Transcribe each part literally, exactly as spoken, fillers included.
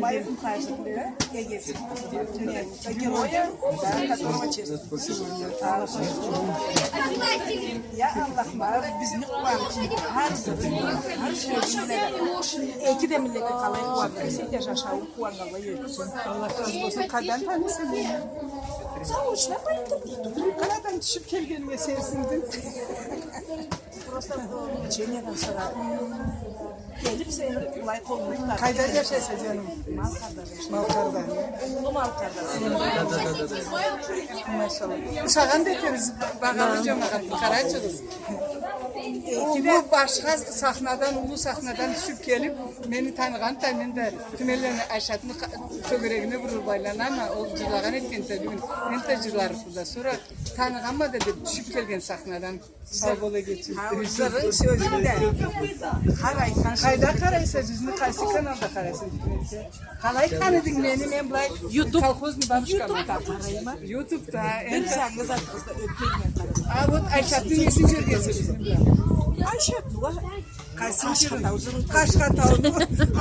Мои мухажерле, эгеси, героя, да, которого честь. Я Аллах, ма бизни къууанчыбыз, хар сёзюбюз, хар сёзюбюз. Эки да миллетни къалай къууандыра эсе да, жашауу къууаннганлай ётсюн. Аллах разы болсун. Къайдан таныйса мени? Заочно по интернету. Къайдан тюшюп келгениме сенсиндим. Просто, э, лечениеден сора келип, сени былай къолунгдан. Къайда жашайса, жаным? Малкъарда жашайма. Малкъарда. Уллу Малкъарда. Машалла. Ушагъан да этериз, багъалы жамагъатны, къарачыгъыз. Бу башха сахнадан, уллу сахнадан тюшюп келип, мени таныгъан да, мен да тюменлени Айшатны къа-, тёгерегине бурулуп айланама, ол жырлагъан этген да бюгюн. Мен да жырларыкъды да, сора таныгъанма да деп тюшюп келген сахнадан. Сау бол, эгечим. Хау, жырынг, сёзюнг да. Хар айтхан. Къайда къарайса, бизни къайсы каналда къарайса? Къалай таныдынг мени, мен былай Ютуб. Колхозный бабушкама. Ютубда къарайма. Ютубда, бир энди. Зангыз атыбызда ётмейме къарайма. А, вот Айшатны несин кёргенсе бизни бла? Айшатны, уа. Къайсы жырын? Къашхатау жырын. Къашхатау.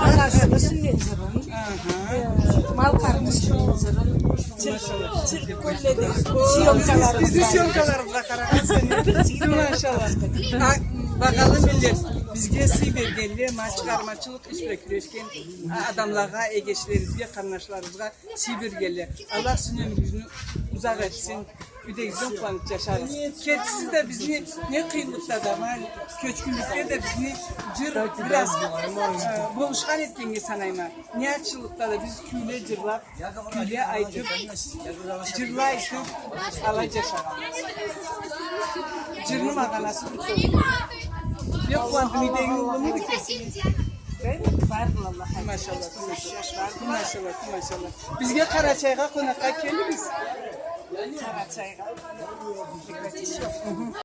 Анасыны сюннет жырын. Аха. Э, Малкъарны сюннет жырын. Машалла. Цирк кёлледе. О, съёмкаларыбызгъа. Бизни съёмкаларыбызгъа къарагъан сен. Машалла. А, багъалы миллет, бизге сый бергенле, ма чыгъармачылыкъ иш бла кюрешген, а, адамлагъа, эгечлерибизге, къарнашларыбызгъа сый бергенле. Аллах сизни ёмюрюгюзню узакъ этсин. Юйдегизде къууанып жашагъыз. Кетсиз да бизни не къыйынлыкъда да, ма кёчгюнлюкде да бизни жыр бир аз, э, болушхан этгеннге санайма. Не ачылыкъда да биз кюйле жырлап, кюйле айтып, жырла айтып, алай жашагъанбыз. Жырны магъанасы бу. Бек къууандым, юйдегинг уллумуду кесинги? Бек барды, Аллах. Машалла, машалла. Машалла, машалла. Бизге Къарачайгъа къонакъгъа келигиз. Къарачайгъа. Прекратись ёкъ.